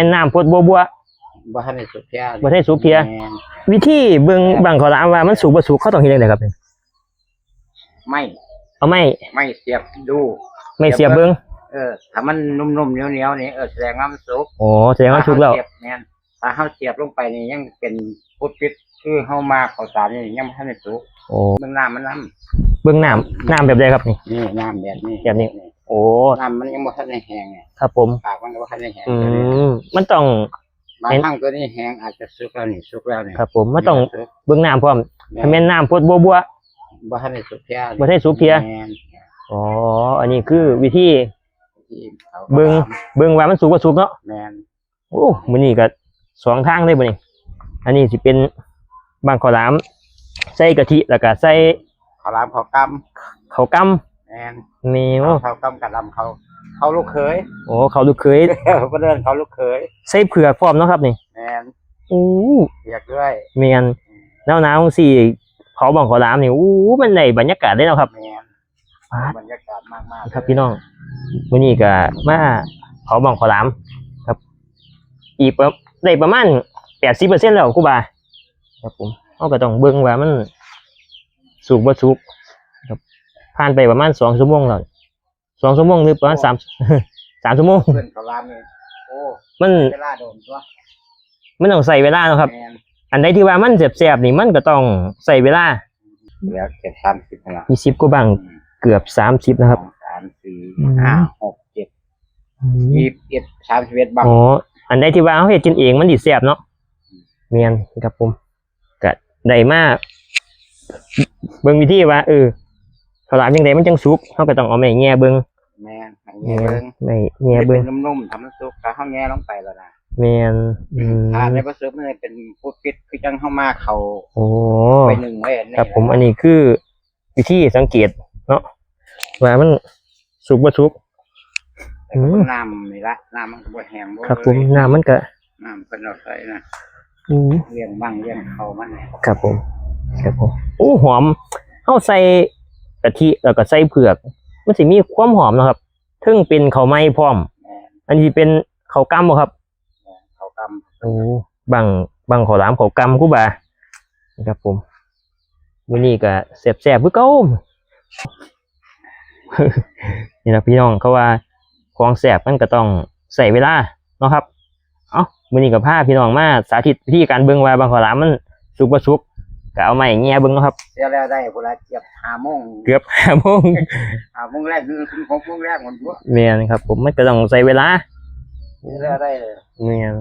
ແມ່ນນ້ຳພົດບົວໆ ບໍ່ທັນໄດ້ສຸກເທື່ອ ບໍ່ທັນໄດ້ສຸກເທື່ອ ແມ່ນ ວິທີເບິ່ງບັ້ງເຂົ້າຫຼາມວ່າມັນສຸກບໍ່ສຸກ ເຮົາຕ້ອງເຮັດຈັ່ງໃດຄັບ? ໄມ້ ເອົາໄມ້ ໄມ້ສຽບດູ ໄມ້ສຽບເບິ່ງ ເອີ ຖ້າມັນນຸ້ມໆ ໜຽວໆ ນີ້ ເອີ ສະແດງວ່າມັນສຸກ ໂອ້ ສະແດງວ່າສຸກແລ້ວ ຖ້າເຮົາສຽບ ແມ່ນ ຖ້າເຮົາສຽບລົງໄປນີ້ຍັງເປັນປຸດປິດ ຄືເຮົາມາເຂົ້າສານນີ້ຍັງບໍ່ທັນໄດ້ສຸກ ໂອ້ ເບິ່ງນ້ຳມັນນຳ ເບິ່ງນ້ຳ ນ້ຳແບບໃດຄັບນີ້? ນີ້ນ້ຳແບບນີ້ ແບບນີ້ ໂອ້ ນ້ຳມັນຍັງບໍ່ທັນໄດ້ແຫ້ງ ຄັບຜົມ ປາກມັນກໍບໍ່ທັນໄດ້ແຫ້ງ ອືມ ມັນຕ້ອງ ບາງຄັ້ງຕົວນີ້ແຫ້ງອາດຈະສຸກແລ້ວນີ້ ສຸກແລ້ວນີ້ ຄັບຜົມ ມັນຕ້ອງເບິ່ງນ້ຳພ້ອມ ແມ່ນ ຖ້າແມ່ນນ້ຳພົດບົວໆ ບໍ່ທັນໄດ້ສຸກເທື່ອ ບໍ່ທັນໄດ້ສຸກເທື່ອ ແມ່ນ ອໍ ອັນນີ້ຄືວິທີ ວິທີເອົາ ເບິ່ງ ເບິ່ງວ່າມັນສຸກບໍ່ສຸກເນາະ ແມ່ນ ໂອ້ ມື້ນີ້ກໍສອງທາງເລີຍມື້ນີ້ ອັນນີ້ຊິເປັນບັ້ງເຂົ້າຫຼາມ ໃສ່ກະທິ ແລ້ວກໍໃສ່ເຂົ້າຫຼາມເຂົ້າກ່ຳ ເຂົ້າກ່ຳ ແມ່ນ ແມ່ນ ເຂົ້າກ່ຳກະດຳ ເຂົ້າ ເຂົ້າລູກເຂີຍ ໂອ້ ເຂົ້າລູກເຂີຍ ເພິ່ນເອີ້ນເຂົ້າລູກເຂີຍ ໃສ່ເຜືອກພ້ອມເນາະຄັບນີ້ ແມ່ນ ໂອ້ ເຜືອກດ້ວຍ ແມ່ນ ໜາວໆ ຈັ່ງຊີ້ ເຜົາບັ້ງເຂົ້າຫຼາມນີ້ ໂອ້ ມັນໄດ້ບັນຍາກາດເດ້ເນາະຄັບ ແມ່ນ ປາດ ບັນຍາກາດມາກໆ ນີ້ຄັບພີ່ນ້ອງ ມື້ນີ້ກໍມາເຜົາບັ້ງເຂົ້າຫຼາມຄັບ ອີກປະ ໄດ້ປະມານແປດສິບເປີເຊັນແລ້ວຄູບາ ຄັບຜົມ ເຮົາກໍຕ້ອງເບິ່ງວ່າມັນສຸກບໍ່ສຸກຄັບ ຜ່ານໄປປະມານສອງຊົ່ວໂມງແລ້ວ ສອງຊົ່ວໂມງ ຫຼືປະມານ ໂອ້ ສາມ ສາມຊົ່ວໂມງ ເພິ່ນເຂົ້າຫຼາມນີ້ ໂອ້ ມັນ ເວລາດົນຕົວະ ມັນຕ້ອງໃຊ້ເວລາເນາະຄັບ ແມ່ນ ອັນໃດທີ່ວ່າມັນແຊບໆ ນີ້ ມັນກໍຕ້ອງໃຊ້ເວລາ ເຫຼືອເກືອບສາມສິບຫັ້ນລະ ມີສິບກວ່າບັ້ງ ອືມ ເກືອບສາມສິບນະຄັບ ສອງ ສາມ ສີ່ ອືມ ຫ້າ ຫົກ ເຈັດ ອືມ ຊາວເອັດ ຊາວເອັດບັ້ງ ອໍ ອັນໃດທີ່ວ່າເຮົາເຮັດກິນເອງມັນຊິແຊບເນາະ ອືມ ແມ່ນຄັບຜົມ ກະໄດ້ມາເບິ່ງວິທີວ່າ ເອີ ເຂົ້າຫຼາມຈັ່ງໃດມັນຈັ່ງສຸກ ເຮົາກໍຕ້ອງເອົາໄມ້ແຫຍ່ເບິ່ງ ແມ່ນ ໃຫ້ແຫຍ່ເບິ່ງ ແມ່ນ ໄມ້ແຫຍ່ເບິ່ງ ໃຫ້ເປັນນຸ້ມໆ ຖ້າມັນສຸກ ຖ້າເຮົາແຫຍ່ລົງໄປແລ້ວນະ ແມ່ນ ອືມ ຖ້າໄດ້ບໍ່ສຸກ ມັນຈະເປັນປຸດປິດ ຄືຈັ່ງເຮົາມາເຂົ້າ ໂອ້ ໄປໜຶ້ງໄວ້ ອັນນີ້ ຄັບຜົມ ອັນນີ້ຄືວິທີສັງເກດເນາະ ວ່າມັນສຸກບໍ່ສຸກ ອືມ ນ້ຳນີ້ລະ ນ້ຳມັນກໍບໍ່ແຫ້ງບໍ່ ຄັບຜົມ ເລີຍ ນ້ຳມັນກະ ນ້ຳເພິ່ນເອົາໃສ່ນະ ອືມ ລ້ຽງບັ້ງລ້ຽງເຂົ້າມັນ ຄັບຜົມ ຄັບຜົມ ໂອ້ ຫອມ ເຮົາໃສ່ກະທິ ແລ້ວກໍໃສ່ເຜືອກ ມັນຊິມີຄວາມຫອມເນາະຄັບ ເທິງເປັນເຂົ້າໃໝ່ພ້ອມ ແມ່ນ ອັນນີ້ເປັນເຂົ້າກ່ຳບໍ່ຄັບ? ເຂົ້າກ່ຳ ໂອ້ ບັ້ງ ບັ້ງເຂົ້າຫຼາມເຂົ້າກ່ຳຄູບາ ນີ້ຄັບຜົມ ມື້ນີ້ກໍແຊບໆ ຄືເກົ່າ ນີ້ລະພີ່ນ້ອງ ເຂົາວ່າຂອງແຊບມັນກໍຕ້ອງໃຊ້ເວລາເນາະຄັບ ເອົ້າ ມື້ນີ້ກໍພາພີ່ນ້ອງມາສາທິດວິທີການເບິ່ງວ່າບັ້ງເຂົ້າຫຼາມມັນສຸກບໍ່ສຸກ ກໍເອົາໄມ້ແຫຍ່ເບິ່ງເນາະຄັບ ເສຍແລ້ວໄດ້ພຸ້ນລະ ເກືອບຫ້າໂມງ ເກືອບຫ້າໂມງ ຫ້າໂມງແລງ ຫຼື ຫົກໂມງແລງພຸ້ນຕົວະ ແມ່ນຄັບຜົມ ມັນກໍຕ້ອງໃຊ້ເວລາ ເສຍແລ້ວໄດ້ ແມ່ນ